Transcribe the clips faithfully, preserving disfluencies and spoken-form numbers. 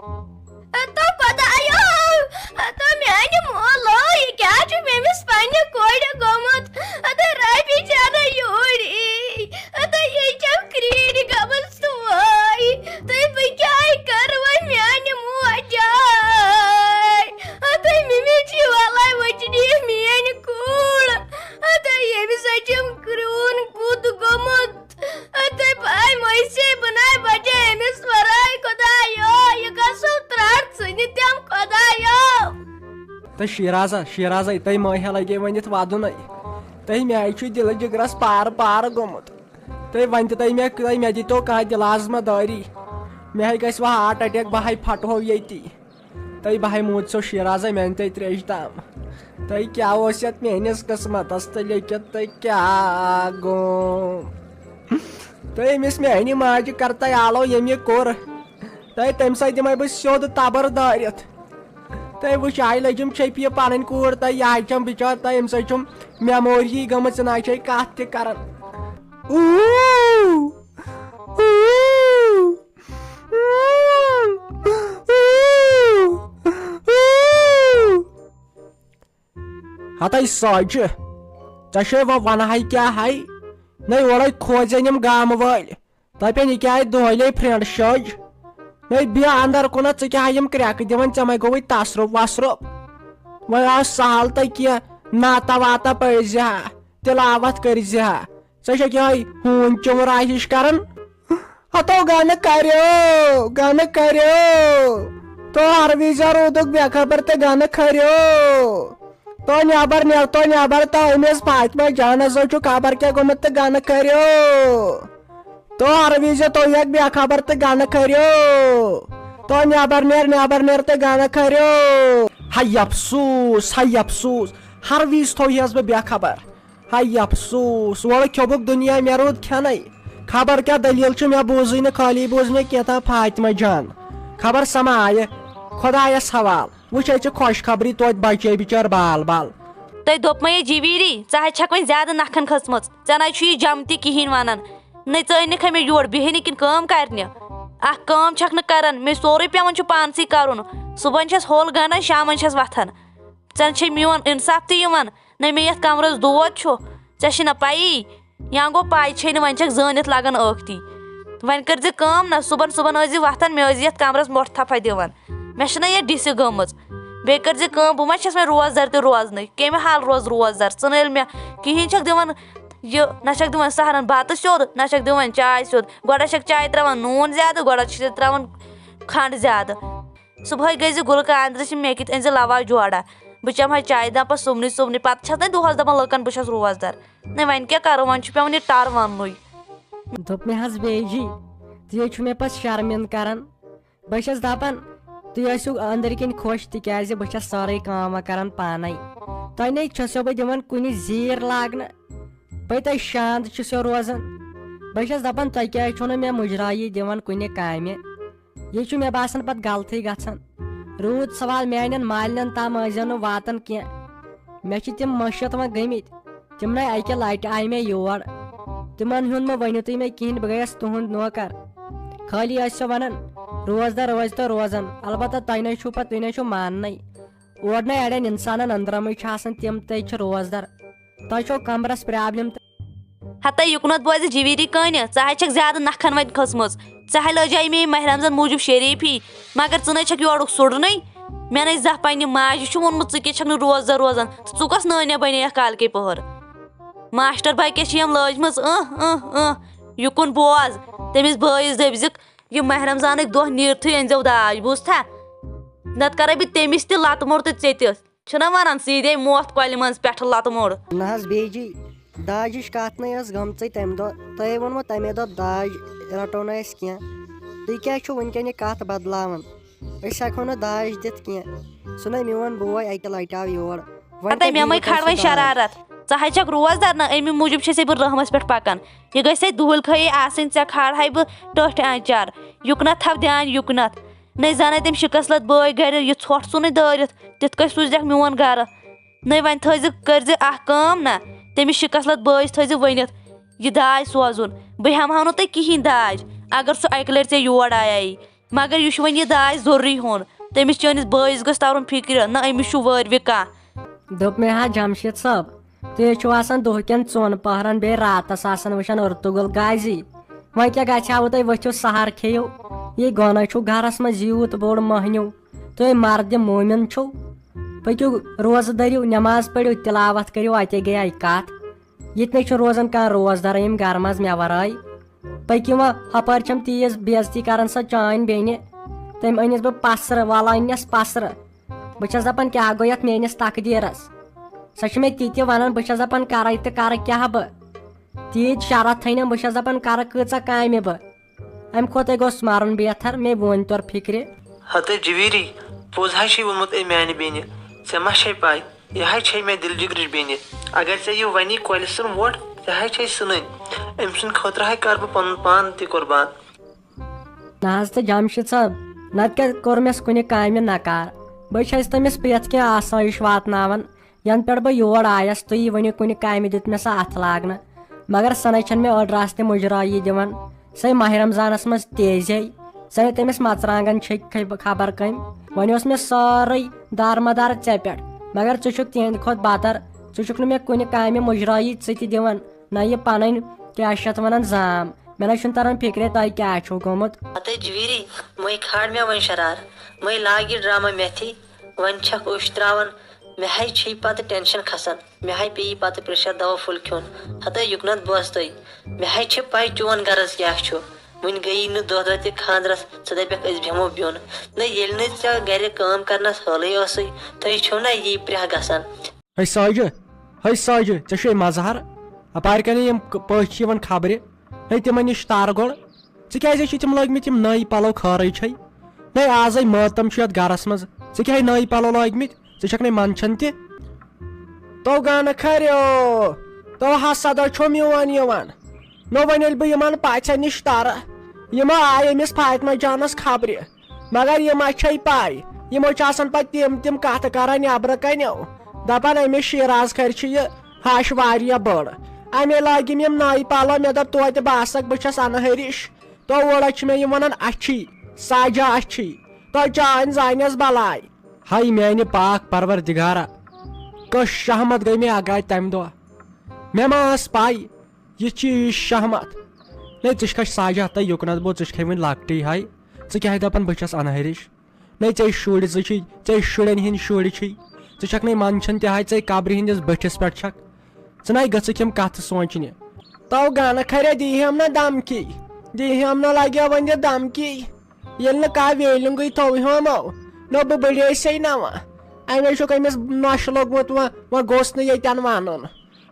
ہتو خۄدایو، ہتو میانہِ مولو، یہِ کیٛاہ چھُ مےٚ أمِس پننہِ کورِ گوٚمُت؟ ہتو رۄبی جانہ یوٗرۍ، ہتو یہِ چھم کرٛیٖڈ گٔمٕژ سُے۔ تہٕ بہٕ کیٛاہ کرٕ وۄنۍ میانہِ موجے؟ ہتو مِمی چھِ والے وٕچھنہِ میٲنۍ کوٗر۔ ہتو ییٚمِس چھُم کرٛیوٗن گُد گوٚمُت۔ ہتو بہٕ آے مٔشی، بہٕ ناے بچے أمِس ورٲے۔ خۄدایو، یہِ کۄس سُہ ترٛٹھ ژھٕنہِ تٔمۍ خۄدایو؟ تہٕ شیرازا، شیرازا، تۄہہِ مٲہیا لگے ؤنِتھ ودُن۔ تۄہہِ مےٚ چھُ دِلہٕ جِگرس پار پار گوٚمُت۔ تُہۍ ؤنۍ تہِ تۄہہِ مےٚ، تۄہہِ مےٚ دِتو کانٛہہ دِلازمہ دٲری۔ مےٚ ہے گژھِ وۄنۍ ہارٹ اٹیک، بہٕ ہے پھٹہو ییٚتی۔ تۄہہِ بہٕ ہے موٗد سو شیرازا، میانہِ تۄہہِ تریش دام۔ تۄہہِ کیٛاہ اوس یتھ میٲنِس قسمتس تہٕ لیکھِتھ، تۄہہِ کیٛاہ گوٚو؟ تۄہہِ أمِس میانہِ ماجہِ کرتَے آلو ییٚمۍ یہِ کوٚر۔ تۄہہِ تمہِ سۭتۍ دِمے بہٕ سیوٚد تبر دٲرِتھ۔ تۄہہِ وٕچھ، آیہِ لٔجِم چھپہِ یہِ پنٕنۍ کوٗر، تۄہہِ یہِ آیہِ چھم بِچار، تۄہہِ أمۍ سۭتۍ چھُم میموری گٔمٕژ، نہ چھے کتھ تہِ کران۔ اوٗ، اوٗ، اوٗ، اوٗ۔ ہتے ساجہِ، ژےٚ چھے وۄنۍ ونہٕ ہاے کیٛاہ ہاے؟ نے اورے کھوژن یِم گامہٕ وٲلۍ۔ دپن، یہِ کیٛاہ دۄہلے فرینڈ شج؟ ہے، بیٚہہ اندر کُنتھ، ژٕ کیٛاہ یِم کرٛٮ۪کہٕ دِوان؟ ژےٚ ما گوٚوُے تصرُف وصرُف؟ وۄنۍ آو سہل تہٕ کینٛہہ، نعتہ وعتہ پٔرۍ زِ ہا، تلاوت کٔرۍ زِ ہا۔ ژےٚ چھکھ یِہوٚے ہوٗنۍ چُمراے ہِش کران؟ ہتو گنہٕ کریو، گنہٕ کریو۔ تو ہر وِزِ روٗدُکھ بے خبر تہٕ گنہٕ کریو۔ تو نٮ۪بر نیر، تو نٮ۪بر، تو أمِس فاطمہ جانس زو چھُ خبر کیٛاہ گوٚمُت تہٕ گنہٕ کریو۔ تو ہر وِزِ تو یک بے خبر تہٕ گنہٕ کریو۔ تو نٮ۪بر نیر، نٮ۪بر نیر تہٕ گنہٕ کریو۔ ہاے افسوس، ہاے افسوس، ہر وِزِ تھوہس بہٕ بے خبر۔ ہاے افسوس، اورٕ کھیوٚبُکھ دُنیا، مےٚ روٗد کھٮ۪نَے۔ خبر کیٛاہ دٔلیٖل چھِ، مےٚ بوٗزٕے نہٕ، خٲلی بوٗز مےٚ کینٛہہ تام فاطمہ جان۔ خبر سما آیہِ، خۄدایَس حوال۔ وٕچھ، أسۍ چھِ خۄشخبری توتہِ بچے بِچٲر بال بال۔ تۄہہِ دوٚپمَے یے جِویٖری، ژٕ حظ چھَکھ وۄنۍ زیادٕ نَکھَن کھٔژمٕژ۔ ژےٚ نہ حظ چھُ یہِ جمتی کِہیٖنۍ وَنان۔ نَے ژٕ أنِکھ مےٚ یور بِہِنہِ کِنہٕ کٲم کَرنہِ؟ اَکھ کٲم چھَکھ نہٕ کَران، مےٚ سورُے پٮ۪وان چھُ پانسٕے کَرُن۔ صُبحَن چھَس ہوٚل گَنٛڈان، شامَن چھَس وۄتھان۔ ژےٚ چھے میون اِنصاف تہِ یِوان، نہ مےٚ یَتھ کَمرَس دود چھُ، ژےٚ چھے نہ پَیی۔ یا گوٚو پَے چھے نہٕ، وۄنۍ چھَکھ زٲنِتھ لَگان ٲکھتی۔ وۄنۍ کٔرۍ زِ کٲم نہ، صُبحن صُبحن ٲسۍ زِ وۄتھان، مےٚ ٲسۍ زِ یَتھ کَمرَس مۄٹھ تھپھا دِوان۔ مےٚ چھِنہ یہِ ڈِسہِ گٔمٕژ۔ بیٚیہِ کٔرۍ زِ کٲم، بہٕ ما چھَس وۄنۍ روزدَر تہِ روزنٕے، کَمہِ حال روزٕ روزدَر؟ ژٕ نہٕ ییٚلہِ مےٚ کِہیٖنۍ چھَکھ دِوان، یہِ نہ چھَکھ دِوان سحرَن بَتہٕ سیوٚد، نہ چھَکھ دِوان چاے سیوٚد۔ گۄڈٕ چھَکھ چاے ترٛاوان نوٗن زیادٕ، گۄڈٕ چھَکھ ترٛاوان کھنٛڈ زیادٕ۔ صُبحٲے گٔے زِ گُلہٕ کاندرِ چھِ مےٚ کِتھ أنۍ زِ لَوا جوڑا۔ بہٕ چَمہٕ ہا چایہِ دام پَتہٕ سُمنٕے سُمنٕے، پَتہٕ چھَس نَے دۄہَس دَپان لُکَن بہٕ چھَس روزدَر۔ نَے وۄنۍ کیٛاہ کَرو، وۄنۍ چھُ پٮ۪وان یہِ ٹَر وَننُے۔ دوٚپ مےٚ حظ بیٚیہِ جی، تُہۍ حظ چھُو مےٚ پَتہٕ شرمِنٛد کَران۔ بہٕ چھَس دَپان، تُہۍ ٲسِو أنٛدٕرۍ کِنۍ خۄش، تِکیٛازِ بہٕ چھَس سٲرٕے کٲم وۄنۍ کَران پانَے۔ تۄہہِ نَے چھَسو بہٕ دِوان کُنہِ زیٖر لاگنہٕ۔ بہٕ تۄہہِ شانٛد چھُسو روزان۔ بہٕ چھَس دَپان، تۄہہِ کیٛازِ چھُو نہٕ مےٚ مُجرایی دِوان کُنہِ کامہِ؟ یہِ چھُ مےٚ باسان پتہٕ غلطٕے گژھان۔ روٗد سوال میانٮ۪ن مالنٮ۪ن تام ٲسۍزیو نہٕ واتان کینٛہہ۔ مےٚ چھِ تِم مٔشِتھ وۄنۍ گٔمٕتۍ۔ تِم نَے اَکہِ لَٹہِ آیہِ مےٚ یور۔ تِمن ہُنٛد مہٕ ؤنِو تُہۍ مےٚ کِہیٖنۍ، بہٕ گٔیَس تُہُنٛد نوکر۔ خٲلی ٲسۍزیو وَنان، روزدار روزِ تہٕ روزان، البتہ تۄہہِ نَے چھُو پتہٕ، تُہۍ نَے چھِو ماننَے۔ اورٕ نَے اَڑٮ۪ن اِنسانَن أنٛدرَمٕے چھِ آسان، تِم تہِ چھِ روزدار۔ تۄہہِ چھو کمرس پرابلم تہٕ۔ ہتے یُکنتھ بوزِ جویری کٲنہِ، ژٕ ہاے چھکھ زیادٕ نکھن وۄنۍ کھٔژمٕژ۔ ژےٚ ہاے لٲجے مےٚ یہِ ماہِ رمضان موٗجوٗب شریفی، مگر ژٕ نَے چھکھ یورُک سُڈنٕے۔ مےٚ نَے زانٛہہ پننہِ ماجہِ چھُ ووٚنمُت، ژٕ کیٛاہ چھکھ نہٕ روزدار روزان؟ ژٕ کۄس نٲنۍ بنے یتھ کالکے پٔہر؟ ماسٹر بھاے کیٛاہ چھِ یِم لٲجمٕژ؟ اۭں، اۭں، اۭں۔ یُکُن بوز، تٔمِس بٲیِس دٔپۍ زِ، یہِ ماہِ رمضانٕکۍ دۄہ نیٖرتھٕے أنۍزیو داج، بوٗزتھا؟ نتہٕ کرے بہٕ تٔمِس تہِ لتہٕ موٚر تہٕ ژےٚ تہِ۔ چھِنہ وَنان، سیٖدے موتھ کۄلہِ منٛز پٮ۪ٹھٕ لَتہٕ موٚر۔ نہ حظ بیجی، داجِچ کَتھ نَے ٲس گٔمژٕے تَمہِ دۄہ۔ تۄہے ووٚنمُت تَمے دۄہ داج رَٹو نہٕ أسۍ کینٛہہ۔ تُہۍ کیٛازِ چھِو وٕنکٮ۪ن یہِ کَتھ بدلاوان؟ أسۍ ہٮ۪کو نہٕ داج دِتھ کینٛہہ۔ سُہ نَے میون بوے اَکہِ لَٹہِ آو یور۔ وۄنۍ ہتے کَتہِ مےٚ مَے دِیِو تُہۍ کھڑ سُہ وۄنۍ داج؟ شرارت۔ ژٕ ہاے چھکھ روزدار نہ اَمی موٗجوٗب چھِ أسۍ یَپٲرۍ رحمَس پٮ۪ٹھ پَکان۔ یہِ گژھِ ہے دُہٕلۍ خٲیی آسٕنۍ، ژےٚ کھارہَے بہٕ ٹٔٹھۍ آنٛچار۔ یُکنَتھ تھاو دیان یُکنَتھ۔ نَے زَنَے تٔمۍ شِکَس لَد بٲے گَرِ یہِ ژھۄٹھ ژھُنٕے دٲرِتھ، تِتھ کٔنۍ سوٗزِکھ میون گَرٕ۔ نَے وۄنۍ تھٲیزِ، کٔرزِ اَکھ کٲم نہ، تٔمِس شِکَس لَد بٲیِس تھٲیزِ ؤنِتھ یہِ داج سوزُن۔ بہٕ ہٮ۪مہٕ ہا نہٕ تۄہہِ کِہیٖنۍ داج، اگر سُہ اَکہِ لَٹہِ ژےٚ یور آیی۔ مگر یہِ چھُ وۄنۍ یہِ داج ضروٗری ہیوٚن۔ تٔمِس چٲنِس بٲیِس گٔژھ تَرُن فِکرِ، نہ أمِس چھُ وٲرۍوِ کانٛہہ۔ دوٚپ مےٚ، ہا جمشید صٲب، تُہۍ چھِو آسان دۄہ کٮ۪ن ژۄن پہرن بیٚیہِ راتس آسان وٕچھان ارطغرل غازی۔ وۄنۍ کیٛاہ گژھِ ہاوٕ تۄہہِ؟ ؤتھِو سحر کھیٚیِو۔ یہِ گۄناہ چھُو گرس منٛز یوٗت بوٚڑ مۄہنیو۔ تُہۍ مردِ مومن چھِو۔ پٔکِو روزٕ دٔرِو، نٮ۪ماز پٔرِو، تلاوت کٔرِو، اتے گٔیے کتھ۔ ییٚتہِ نَے چھُنہٕ روزان کانٛہہ روزدار ییٚمہِ گرٕ منٛز مےٚ ورٲے۔ پٔکِو وۄنۍ، ہپٲرۍ چھَم تیٖژ بے عزتی کران سۄ چٲنۍ بیٚنہِ۔ تٔمۍ أنِس بہٕ پسرٕ، وَلہٕ أنِس پسرٕ۔ بہٕ چھَس دَپان، کیٛاہ گوٚو یَتھ میٛٲنِس تقدیٖرَس؟ سۄ چھِ مےٚ تہِ تہِ وَنان، بہٕ چھَس دَپان، کَرَے تہٕ کَرٕ کیٛاہ بہٕ؟ تیٖتۍ شرط تھٲینَم، بہٕ چھَس دَپان، کَرٕ کۭژاہ کامہِ بہٕ؟ اَمہِ کھۄتَے گوٚژھ مَرُن بہتر، مےٚ وۄنۍ توٚر فِکرِ۔ ہتے جویری، پوٚز ہا چھُے ووٚنمُت أمۍ میٛانہِ بیٚنہِ، ژےٚ ما چھے پَے، یہِ ہا چھے مےٚ دِل جِگرٕچ بیٚنہِ۔ اگر ژےٚ یہِ وَنی کۄلہِ سُنٛد ووٹ، ژےٚ ہا چھے سٕنٕنۍ۔ أمۍ سٕنٛدِ خٲطرٕ ہا کَرٕ بہٕ پَنُن پان تہِ قۄربان۔ نہ حظ تہٕ جمشید صٲب، نتہٕ کیٛاہ کوٚر مےٚ کُنہِ کامہِ نکار؟ بہٕ چھَس تٔمِس پرٛٮ۪تھ کینٛہہ آسٲیِش واتناوان، ینہٕ پٮ۪ٹھ بہٕ یور آیس تہٕ یہِ وٕنیُک کُنہِ کامہِ دیُت مےٚ سُہ اتھٕ لاگنہٕ۔ مگر سۄ نَے چھَنہٕ مےٚ أڑ رژھ تہِ مُجرٲیی دِوان۔ سۄے ماہِ رمضانس منٛز تیزے، سۄے تٔمِس مرژٕوانٛگن چھٔکۍ خبر کٔمۍ۔ وۄنۍ اوس مےٚ سٲرٕے دارمدار ژےٚ پٮ۪ٹھ، مگر ژٕ چھُکھ تِہنٛدِ کھۄتہٕ بدتر۔ ژٕ چھُکھ نہٕ مےٚ کُنہِ کامہِ مُجرٲیی ژٕ تہِ دِوان، نہ یہِ پنٕنۍ کیٛاہ چھِ یتھ ونان زام۔ مےٚ نہ چھُنہٕ تران فِکرے تۄہہِ کیٛاہ چھُو گوٚمُت۔ ہتے جویری، مٔے کھار مےٚ وۄنۍ شرار، مٔے لاگ یہِ ڈرامہ میتھی۔ وۄنۍ چھکھ اوٚش تراوان، مےٚ ہاے چھے پتہٕ ٹینشن کھسان، مےٚ ہاے پیٚیہِ پتہٕ پریشر دوا پھوٚل کھیوٚن۔ ہتے یُکنتھ بوز تُہۍ، مےٚ ہاے چھِ پاے چون غرض کیٛاہ چھُ۔ وٕنہِ گٔیی نہٕ دۄہ دۄہ تہِ خاندرس، ژٕ دپکھ أسۍ بیٚہمو بیوٚن۔ نہ ییٚلہِ نہٕ ژےٚ گرِ کٲم کرنس حٲلٕے ٲسٕے، تُہۍ چھِو نہ یی پرٛاہ گژھان۔ ہے ساجہِ، ہے ساجہِ، ژےٚ چھُے مظہر؟ اپارِ کنے یِم ک-، پٔژھۍ چھِ یِوان خبرِ۔ ہے تِمن نِش تارٕ گۄڈٕ۔ ژٕ کیٛازِ چھِ تِم لٲگمٕتۍ یِم نٔوۍ پلو خٲرٕے چھے؟ ہے آزے مٲتم چھُ یتھ گرس منٛز۔ ژےٚ کیٛاہ نٔوۍ پلو لٲگمٕتۍ؟ ژٕ چھکھ نے منٛدچھان تہِ۔ تو گانہٕ کھریو، تو ہسا دۄہ چھو میون یِوان۔ نو وۄنۍ ییٚلہِ بہٕ یِمن پژھٮ۪ن نِش ترٕ، یِم آے أمِس فاطمہ جانس خبرِ۔ مگر یہِ ما چھے پاے، یِمو چھِ آسان پتہٕ تِم تِم کتھٕ کران نیبرٕ کنیو، دپان أمِس شیراز کھرِ چھِ یہِ ہش واریاہ بٔڑ۔ امے لٲگِم یِم نٔوۍ پلو، مےٚ دوٚپ توتہِ بہٕ آسکھ، بہٕ چھس انہٕ ہرِش۔ تو اورٕ چھِ مےٚ یِم ونان اچھی، ساجا اچھی، تو چانۍ زانس بلاے۔ ہاے میانہِ پاک پروردگارا، کۄس شہمت گٔے مےٚ اگاے تمہِ دۄہ۔ مےٚ ما ٲس پاے یہِ چیٖز شہمت۔ نے ژٕ چھکھ ساجا تہٕ یُکنتھ بہٕ، ژٕ چھکھے وُنہِ لۄکٹٕے ہاے۔ ژٕ کیٛاہ دپان بہٕ چھس انہرِش؟ نے ژےٚ شُرۍ زٕ چھی، ژےٚ شُرٮ۪ن ہِنٛدۍ شُرۍ چھی۔ ژٕ چھکھ نے منٛدچھان تہِ ہاے، ژےٚ قبرِ ہِنٛدِس بٔٹھِس پٮ۪ٹھ چھکھ۔ ژٕ نے گٔژھکھ یِم کتھٕ سونٛچنہِ۔ تو گانہٕ کھرے دی ہم نہ دمکی، دی ہم نہ لگیو وۄنۍ دِ دمکی۔ ییٚلہِ نہٕ کانٛہہ ویلِنٛگٕے تھوٚو ہیومو، نہ بہٕ بٔڑے سے نہ وۄنۍ۔ اَمے چھُکھ أمِس نۄشہِ لوٚگمُت وۄنۍ، وۄنۍ گوٚژھ نہٕ ییٚتٮ۪ن وَنُن۔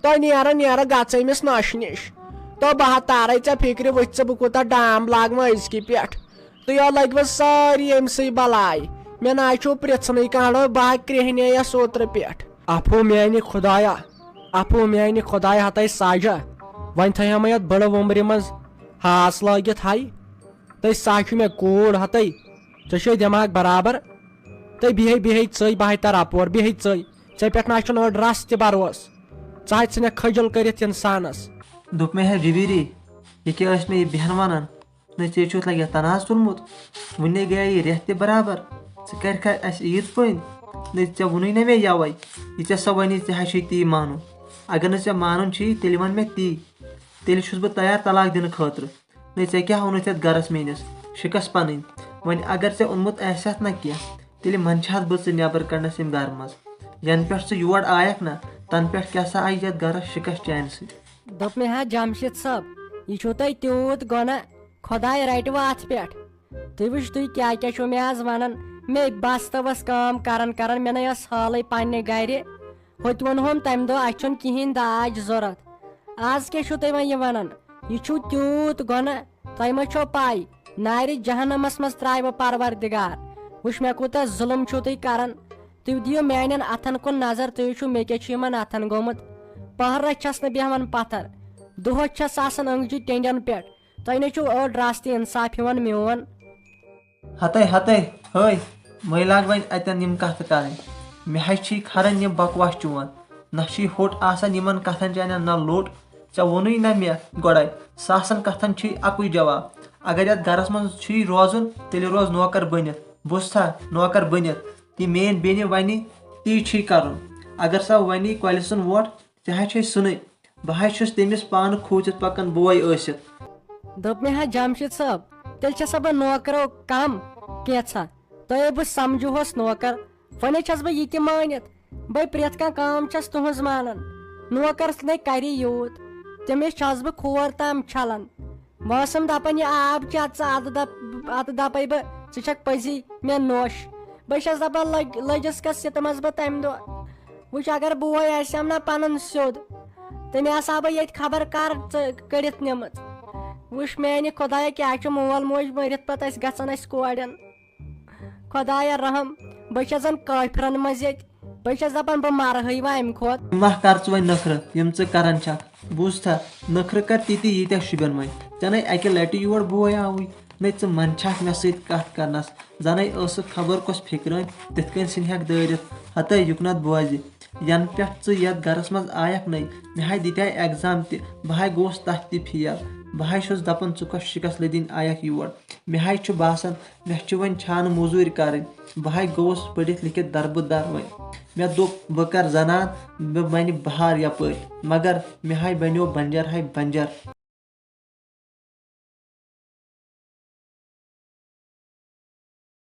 تۄہہِ نیران نیران گژھ أمِس نۄشہِ نِش۔ تو بہٕ ہا تارے ژےٚ فِکرِ، وٕچھ ژٕ بہٕ کوٗتاہ ڈام لاگہٕ وۄنۍ أزکہِ پٮ۪ٹھ۔ تُہۍ ہا لٔگوٕ سٲری أمۍ سٕے بلاے۔ مےٚ نہ حظ چھُو پرٛژھنٕے کانٛہہ، بہٕ ہا کرٛیٚہنییَس اوترٕ پٮ۪ٹھ۔ اَپھو میٛانہِ خۄدایا، اَپھو میٛانہِ خۄدایا ہتَے ساجا، وۄنۍ تھٲیہَم یَتھ بٔڑٕ وُمرِ منٛز ہاس لٲگِتھ ہاے۔ تہٕ سا چھُ مےٚ کوٗر ہتٕے۔ ژےٚ چھُے دٮ۪ماغ برابر؟ تہٕ بیٚہے بیٚہے ژٕے، بہٕ ہاے ترٕ اپور، بیٚہے ژٕے۔ ژےٚ پٮ۪ٹھ نہ چھُنہٕ أڑ رژھ تہِ بروسہٕ۔ ژٕ ہاے ژھٕنکھ خٔجل کٔرِتھ انسانس۔ دوٚپ مےٚ، ہے جبیری، یہِ کیٛاہ ٲسۍ مےٚ یہِ بیٚہن ونان؟ نہ ژےٚ چھُتھ لگہِ تناز تُلمُت؟ وُنے گٔیے یہِ رٮ۪تھ تہِ برابر۔ ژٕ کرکھا اسہِ عیٖد پٔنۍ؟ نہ ژےٚ وُنُے نہ مےٚ یوے۔ یہِ ژےٚ سۄ ونے، ژےٚ ہا چھُے تی مانُن۔ اگر نہٕ ژےٚ مانُن چھُے، تیٚلہِ ون مےٚ تی۔ تیٚلہِ چھُس بہٕ تیار طلاق دِنہٕ خٲطرٕ۔ نہ ژےٚ کیٛاہ اوٚنُتھ یَتھ گَرَس میٛٲنِس؟ شِکَس پَنٕنۍ۔ وۄنۍ اگر ژےٚ اوٚنمُت آسہِ ہَتھ نہ کینٛہہ، تیٚلہِ منٛدچھِ ہَتھ بہٕ ژٕ نٮ۪بر کَڑنَس ییٚمہِ گَرٕ منٛز۔ یَنہٕ پٮ۪ٹھ ژٕ یور آیَکھ نہ، تَنہٕ پٮ۪ٹھ کیٛاہ سا آیہِ یَتھ گَرَس شِکَس چانہِ سۭتۍ۔ دوٚپ مےٚ ہا جمشید صٲب، یہِ چھُو تۄہہِ تیوٗت گۄناہ، خۄداے رَٹہِ وۄنۍ اَتھ پٮ۪ٹھ۔ تُہۍ وٕچھ، تُہۍ کیٛاہ کیٛاہ چھِو مےٚ آز وَنان؟ مےٚ بَس تہٕ ؤژھ کٲم کَران کَران، مےٚ نَے ٲس حالٕے پنٛنہِ گَرِ۔ ہوٚتہِ ووٚنہوم تَمہِ دۄہ، اَسہِ چھُنہٕ کِہیٖنۍ داج ضوٚرَتھ۔ آز کیٛاہ چھُو تُہۍ وۄنۍ یہِ وَنان؟ یہِ چھُو تیوٗت گۄناہ، تۄہہِ ما چھو پَے؟ نارِ جہنمَس منٛز ترٛاوِ پروردگار۔ وٕچھ، مےٚ کوٗتاہ ظُلُم چھُو تُہۍ کَران۔ تُہۍ دِیِو میٛانٮ۪ن اَتھَن کُن نظر، تُہۍ وٕچھِو، مےٚ کیٛاہ چھُ یِمَن اَتھَن گوٚمُت۔ پٔہرَس چھَس نہٕ بیٚہوان پَتھر، دۄہَس چھَس آسان أنٛگجہِ ٹیٚنٛڈٮ۪ن پٮ۪ٹھ۔ تۄہہِ نَے چھُو أڑ رژھ تہِ اِنصاف یِوان میون۔ ہتے ہتے، ہے، مٔے لاگ وۄنۍ اَتٮ۪ن یِم کَتھٕ کَرٕنۍ۔ مےٚ حظ چھی کھَران یِم بکواس چون۔ نہ چھی ہوٚٹ آسان یِمَن کَتھَن چانٮ۪ن، نہ لوٚٹ۔ ژےٚ ووٚنُے نہ مےٚ گۄڈَے، ساسَن کَتھَن چھی اَکُے جواب۔ اگر یتھ گرس منٛز چھُے روزُن، تیٚلہِ روز نوکر بٔنِتھ۔ بوٗزتھا؟ نوکر بٔنِتھ۔ یہِ میٲنۍ بیٚنہِ ونہِ، تی چھُے کرُن۔ اگر سۄ ونہِ کۄلہِ سُنٛد ووٹ، تہِ ہا چھے سُنٕے۔ بہٕ ہا چھُس تٔمِس پانہٕ کھوٗژِتھ پکان بوے ٲسِتھ۔ دوٚپ مےٚ ہا جمشید صٲب، تیٚلہِ چھسا بہٕ نوکرو کم کینٛژھا؟ تۄہے بہٕ سمجھوہس نوکر، وۄنۍ چھس بہٕ یہِ تہِ مٲنِتھ، بہٕ پرٛٮ۪تھ کانٛہہ کٲم چھس تُہنٛز مانان۔ نوکر نے کرِ یوٗت، تٔمِس چھس بہٕ کھور تام چھلان۔ بہٕ ٲسٕم دپان، یہِ آب چٮ۪تھ ژٕ، ادٕ دپ ادٕ دپے بہٕ، ژٕ چھکھ پٔزی مےٚ نوٚش۔ بہٕ چھس دپان، لٔج لٔجس کس سِتمس بہٕ تمہِ دۄہ۔ وٕچھ، اگر بوے آسٮ۪م نہ پنُن سیوٚد، تٔمۍ آسہٕ ہا بہٕ ییٚتہِ خبر کر ژٕ کٔڑِتھ نِمٕژ۔ وٕچھ میانہِ خۄدایا، کیٛاہ چھُ مول موج مٔرِتھ پتہٕ اَسہِ گژھان اَسہِ کورٮ۪ن۔ خۄدایا رحم، بہٕ چھَس زَن کٲفرَن منٛز ییٚتہِ۔ بہٕ چھَس دَپان، بہٕ مَرٕ ہٕے وۄنۍ اَمہِ کھۄتہٕ۔ مہ کر ژٕ وۄنۍ نٔخرٕ، یِم ژٕ کران چھکھ۔ بوٗزتھا؟ نٔخرٕ کر تِتی ییٖتیٛاہ شُبٮ۪ن وۄنۍ۔ ژےٚ نے اَکہِ لٹہِ یور بوے آوُے، نے ژٕ منٛدچھکھ مےٚ سۭتۍ کتھ کرنس۔ زنے ٲسٕکھ خبر کۄس فِکرٲنۍ، تِتھ کٔنۍ سِنہِ ہٮ۪کھ دٲرِتھ۔ ہتے یُکنتھ بوزِ، ینہٕ پٮ۪ٹھ ژٕ یتھ گرس منٛز آیکھ نے، مےٚ ہاے دِتے ایگزام تہِ، بہٕ ہاے گوٚوُس تتھ تہِ فیل۔ بہٕ ہاے چھُس دپان، ژٕ کۄس شکست لٔدِنۍ آیکھ یور؟ مےٚ ہاے چھُ باسان، مےٚ چھُ وۄنۍ چھانہٕ موٚزوٗرۍ کرٕنۍ۔ بہٕ ہاے گوٚوُس پٔرِتھ لیکھِتھ دربہٕ در وۄنۍ۔ مےٚ دوٚپ، بہٕ کرٕ زنان، مےٚ بنہِ بہار یپٲرۍ، مگر مےٚ ہاے بنیو بنجر ہاے بنجر۔